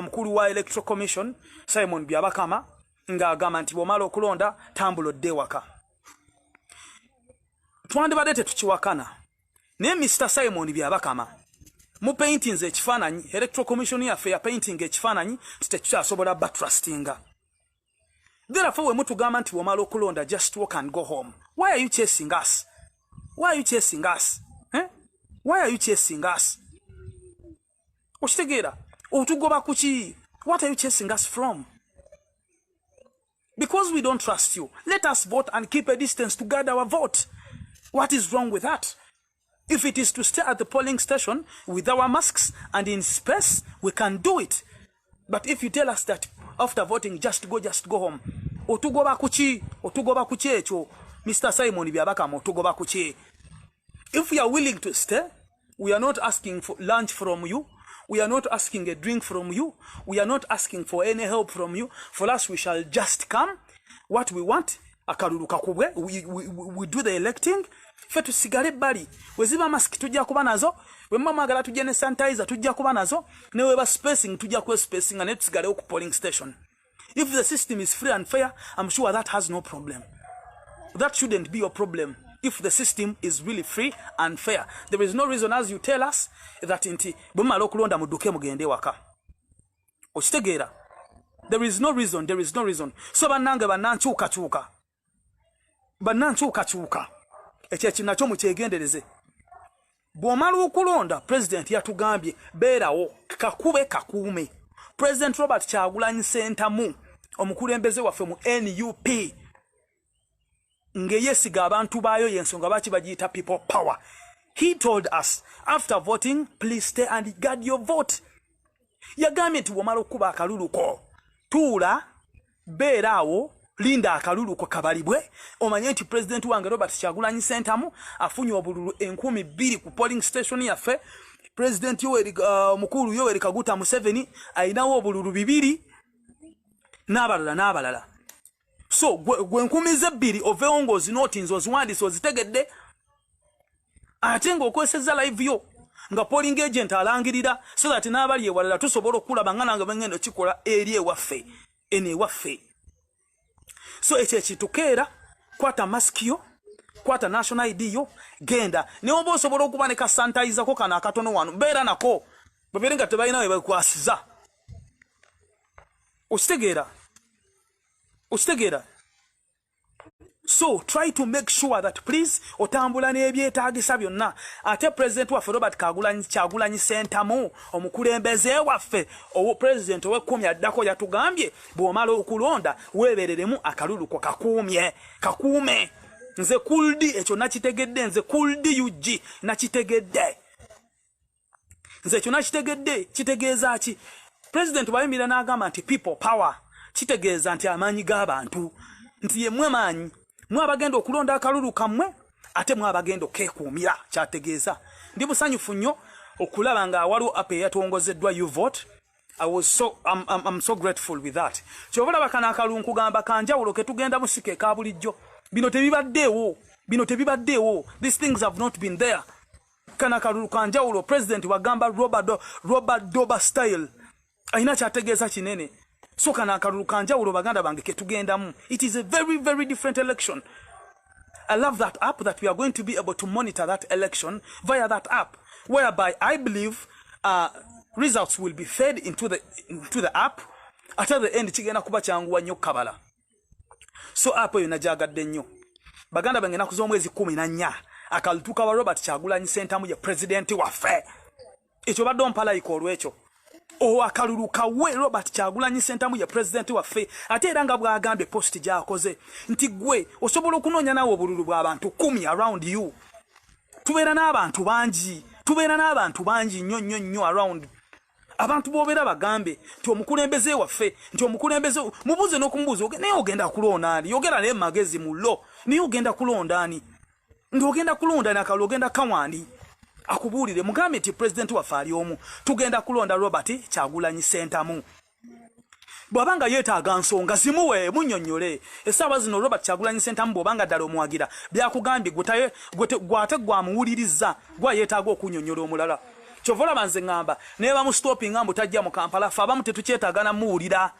Mukulu wa Electoral Commission Simon Byabakama ng'agamba nti bw'omala okulonda, tambula odde ewaka. Twandibadde tetukiwakana, naye Mr Simon Byabakama, mu paintings ekifaananyi, Electoral Commission yaffe ya painting ekifaananyi nti tetukyasobola batrustinga. Therefore, we mutugamba nti bw'omala okulonda, just walk and go home, why are you chasing us? Why are you chasing us, eh? Why are you chasing us? Okitegeera? Otugoba kuki? What are you chasing us from? Because we don't trust you? Let us vote and keep a distance to guard our vote. What is wrong with that? If it is to stay at the polling station with our masks and in space, we can do it. But if you tell us that after voting, just go, just go home, otugoba kuki? Otugoba kuki ekyo, Mr Simon Byabakama? Otugoba kuki? If we are willing to stay, we are not asking for lunch from you, we are not asking a drink from you, we are not asking for any help from you. For us, we shall just come. What we want, akalulu kakubwe, we do the electing, ffe tusigale ebbali. Weziba masiki, tujja kuba nazo. Bwe muba mwagala tujja ne sanitizer, tujja kuba nazo. Ne weba spacing, tujja kuba spacing, ne tusigalewo ku polling station. If the system is free and fair, I'm sure that has no problem. That shouldn't be your problem. If the system is really free and fair, there is no reason, as you tell us that nti bwe mumala okulonda, mudduke mugende waka. Okitegeera? There is no reason, there is no reason. So bannange, bannankyukakyuka, bannankyukakyuka, ekyo ekintu nakyo mukyegendereze. Bw'omala okulonda, Pulezidenti yatugambye beerawo, kakube kakuume. President Robert Kyagulanyi Sentamu, omukulembeze waffe mu NUP, ng'eyesiga abantu baayo, yensonga baki bagiyita People Power, he told us, after voting, please stay and guard your vote. Yagambye nti bw'omala okukuba akaluluko, tuula, beera awo, linda akaluluko kabalibwe, omanye nti pulezidenti wange Robert Kyagulanyi Sentamu afunye obululu 2000 ku polling station yaffe, Pulezidenti omukulu Yoweri Kaguta Museveni ayinawo obululu bibiri, n'abalala n'abalala. So gwe 2000 oveewo ng'ozinootinze, oziwandiise, ozitegedde, ate ng'okozesezza live yo nga polling agent alangirira, so that n'abali ewalala tusobola okulaba nga nange bwengenda okikola eri ewaffe, eno ewaffe. So ekyo ekintu, keera, kwata masiki yo, kwata national ID yo, genda. Naye oba osobola okuba ne kasanitizako kano akatono wano, beera nako, babeere nga tebalina we bakwasiza. Okitegeera? Okitegeera? So try to make sure that, please, otambula n'ebyetaagisa byonna. Ate President waffe Robert Kyagulanyi Sentamu, omukulembeze waffe, owo president ow'ekkumi addako, yatugambye bw'omala okulonda, weebereremu, akalulu ko kakuumye, kakuume. Nze kuldi ekyo nakitegedde. Nze kuldi ug nakitegedde. Nze ekyo nakitegedde. Kitegeeza ki? President bwayimirira n'agamba nti "People power", kitegeeza nti amaanyi g'abantu, nti yemmwe maanyi, mwe abagenda okulonda akalulu kammwe, ate mwe abagenda okeekuumira. Kyategeeza ndi musanyufu nnyo okulaba nga waliwo app eyatongozeddwa, UVote. I was so, I'm, I'm, I'm so grateful with that. Kyova olaba kano akalulu nkugamba kanjawulo ketugenda musika eka bulijjo. Bino tebibaddeewo, bino tebibaddeewo. These things have not been there. Kano akalulu kanjawulo. President wagamba Robert Doba style, alina kyategeeza kinene. So kano akalulu kanjawulo, baganda bange, ketugendamu. It is a very, very different election. I love that app, that we are going to be able to monitor that election via that app, whereby I believe results will be fed into the app. At the end, kigenda kuba kyanguwa nnyo kabala. So app eyo najagadde nnyo, baganda bange. Ennaku z'omwezi 14, akalulu wa Robert Kyagulanyi Sentamu ye pulezidenti waffe. Ekyo badde ompalayika olwekyo, o akalulu kawe Robert Kyagulanyi Sentamu ye pulezidenti waffe. Ate era nga bw'agambye, post gy'akoze nti gwe osobola okunoonya naawe obululu bw'abantu 10 around you. Tubeera n'abantu bangi, tubeera n'abantu bangi nnyo nnyo nnyo around. Abantu b'obeera bagambe nti omukulembeze waffe, nti omukulembeze, mubuuze n'okumubuuza, naye ogenda kulonda ani? Yogera naye mumagezi mullo, naye ogenda kulonda ani? Nti ogenda kulonda ani? Akalulu ogenda kawandi? Akubuulire. Mugambe nti pulezidenti waffe ali omu, tugenda kulonda Robert Kyagulanyi Sentamu. Bw'aba nga yeetaaga nsonga, zimuwe, munnyonnyole. Essaawa zino Robert Kyagulanyi Sentamu, bw'oba nga ddala omuwagira, byakugambye gwate gwamuwuliriza, gwa yeetaaga okunnyonnyola omulala. Kyova olaba nze ŋŋamba naye bamustoppinga mbu tajja mu Kampala. Fe abamu tetukyetaaga namuwulira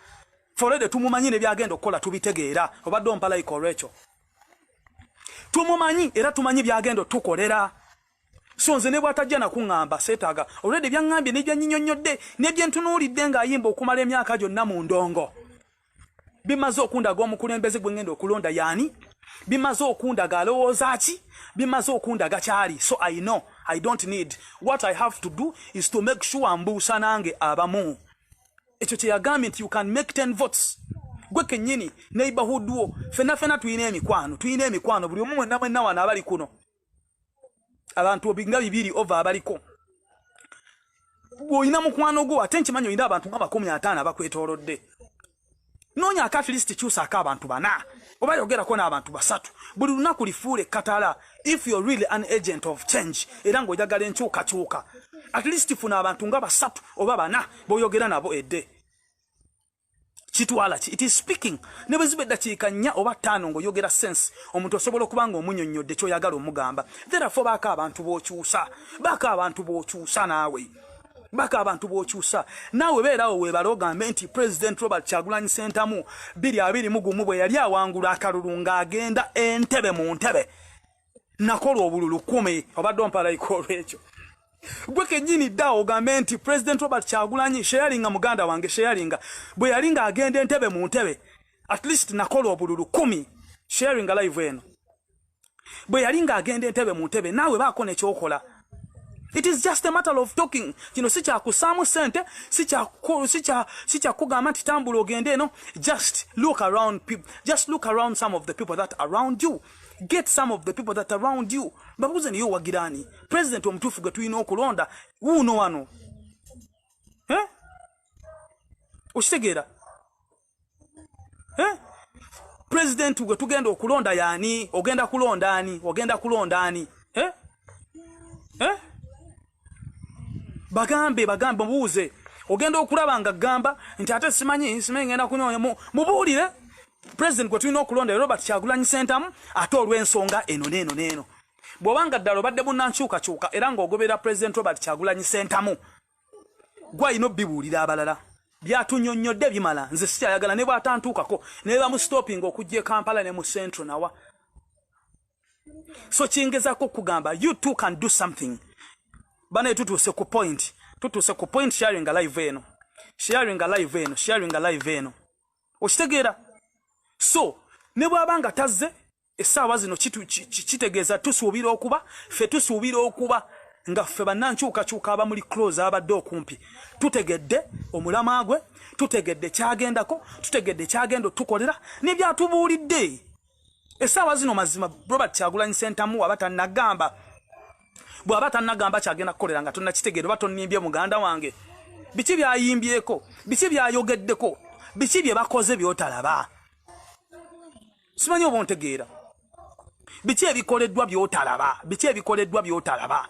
forede, tumumanyi ne byagenda okukola tubitegeera. Obadde ompa like olwekyo, tumumanyi era tumanyi byagenda otukolera. So nze ne bwatajja nakuŋŋamba, seetaaga. Olwedde byaŋŋambye nebyanyinyonnyodde nebyentunuulidde ng'ayimba okumala emyaka gyonna mu ndongo bimaze okundaga omukulembeze gwe ngenda okulonda yaani, bimaze okundaga alowooza ki, bimaze okundaga kyali. So I know I don't need. What I have to do is to make sure mbuusa nange abamu ekyo kye yagambye nti you can make 10 votes gwe kennyini, neighborhood wo. Fenna fenna tulina emikwano, tulina emikwano buli omu, mwenna mwenna wano abali kuno, abantu nga 200 ova abaliko. Bw'olina mukwano gwo, ate nkimanyi olina abantu nga 50 abakwetoolodde, noonyaako at least kyusaako abantu bana oba yogerako n'abantu basatu buli lunaku, lifuule ekkatala. If you're really an agent of change era ng'oyagala enkyukakyuka, at least funa abantu nga basatu oba bana b'oyogera nabo edde. Kitwala ki? It is speaking. Ne bwe ziba eddakiika 4 oba 5 ng'oyogera sense, omuntu osobola okuba nga omunyonnyodde ky'oyagala omugamba. Therefore baako abantu b'okyusa, baako abantu b'okyusa naawe, baako abantu b'okyusa naawe. Beerawo weebala ogambe nti President Robert Kyagulanyi Sentamu 2021 bwe yali awangula akalulu ng'agenda entebe mu ntebe, nakola obululu 10. Obadde ompa like olwekyo. Gwe kennyini ddaawo ogambe nti President Robert Kyagulanyi, sharinga muganda wange, sharinga, bwe yali ng'agenda entebe mu ntebe, at least nakola obululu 10. Sharinga live eno. Bwe yali ng'agenda entebe mu ntebe, naawe baako nekyokola. It is just a matter of talking. Kino si kyakusaamu sente, si kyakugamba nti tambula ogende eno. Just look around people, just look around some of the people that around you, get some of the people that around you, babuuze niye owagiraani president omutuufu gwe tulina okulonda wuuno wano, eh? Okitegeera, eh? President gwe tugenda okulonda yaani? Ogenda kulonda ani? Ogenda kulonda ani, eh? Eh? Bagambe, bagambe, mubuuze. Ogenda okulaba nga gamba nti ate simanyi, simanyi ngenda kunyonya. Mubuulire president gwe tulina okulonda, Robert Kyagulanyi Sentamu, ate olw'ensonga eno neeno neeno. Bw'obanga ddala obadde munnankyukakyuka era ng'ogoberera President Robert Kyagulanyi Sentamu, gwalina obbibuulira abalala. Byatunyonnyodde bimala. Nze sikyayagala ne bw'atantuukako, ne bamustoppinga okujja e Kampala ne mu Central nawa. So kingezako okugamba, you too can do something. Bane, tutuuse ku point, tutuuse ku point. Sharing live eno, sharing live eno, sharing live eno. Okitegeera? So ne bw'aba nga tazze essaawa zino, kitegeeza tusuubira okuba ffe, tusuubira okuba nga ffe bannankyukakyuka abamuli close, abadde okumpi, tutegedde omulamwa gwe, tutegedde kyagendako, tutegedde kyagenda otukolera nebyatubuulidde essaawa zino. Mazima Robert Kyagulanyi Sentamu aba tannagamba, bw'aba tannagamba kyagenda kukolera nga tonnakitegeera oba tonnimbye muganda wange, biki byayimbyeko, biki byayogeddeko, biki bye bakoze by'otalaba? Simanyi oba ontegeera. Biki ebikoleddwa by'otalaba? Biki ebikoleddwa by'otalaba?